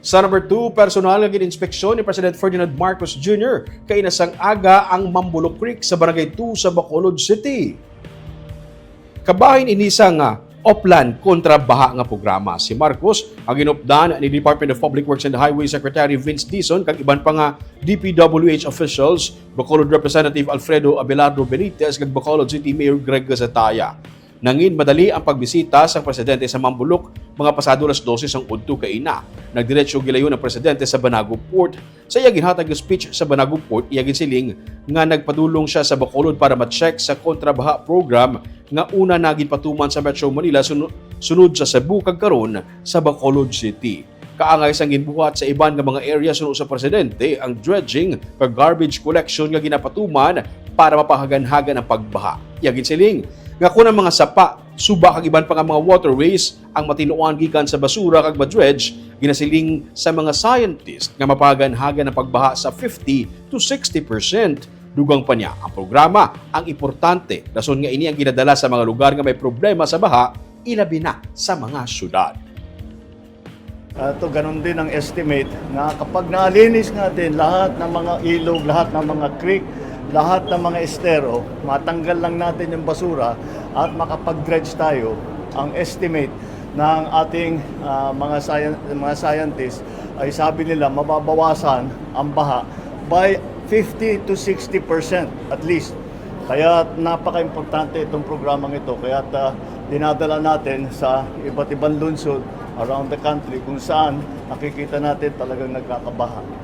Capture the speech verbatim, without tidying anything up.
Sa number two, personal nga gin-inspeksyon ni President Ferdinand Marcos Junior kaina sang aga ang Mambulok Creek sa Barangay two sa Bacolod City. Kabahin ini sang, ah, Oplan kontra baha nga programa. Si Marcos ang ginupdan ni Department of Public Works and Highway Secretary Vince Dizon kag iban pa nga D P W H officials, Bacolod Representative Alfredo Abelardo Benitez kag Bacolod City Mayor Greg Gatitaya. Nangin madali ang pagbisita sang presidente sa Mambulok, mga pasado alas dose sang udto kaina. Nagdiretso gilayon ang presidente sa Banago Port. Sa iya ginhatag nga speech sa Banago Port, iya ginsiling nga nagpadulong siya sa Bacolod para ma-check sa kontrabaha program nga una na ginpatuman sa Metro Manila sunu-, sunod sa Cebu kag karon sa Bacolod City. Kaangay sang ginbuhat sa iban nga mga area suno sa presidente ang dredging kag garbage collection nga ginapatuman para mapahaganhagan ang pagbaha. Iya ginsiling nga kon ang mga sapa, suba kag iban pa nga mga waterways ang matinuan gikan sa basura kag ma-dredge, ginasiling sa mga scientist nga mapahaganhagan ang pagbaha sa fifty to sixty percent. Dugang pa niya, ang programa ang importante, rason nga ini ang ginadala sa mga lugar nga may problema sa baha, ilabi na sa mga syudad. Ito, ganun din ang estimate na kapag nalinis natin lahat ng mga ilog, lahat ng mga creek, lahat ng mga estero, matanggal lang natin yung basura at makapag-dredge tayo, ang estimate ng ating ah, mga, science, mga scientists ay sabi nila mababawasan ang baha by fifty to sixty percent at least. Kaya napaka-importante itong programang ito. Kaya uh, dinadala natin sa iba't ibang lungsod around the country kung saan nakikita natin talagang nagkakabaha.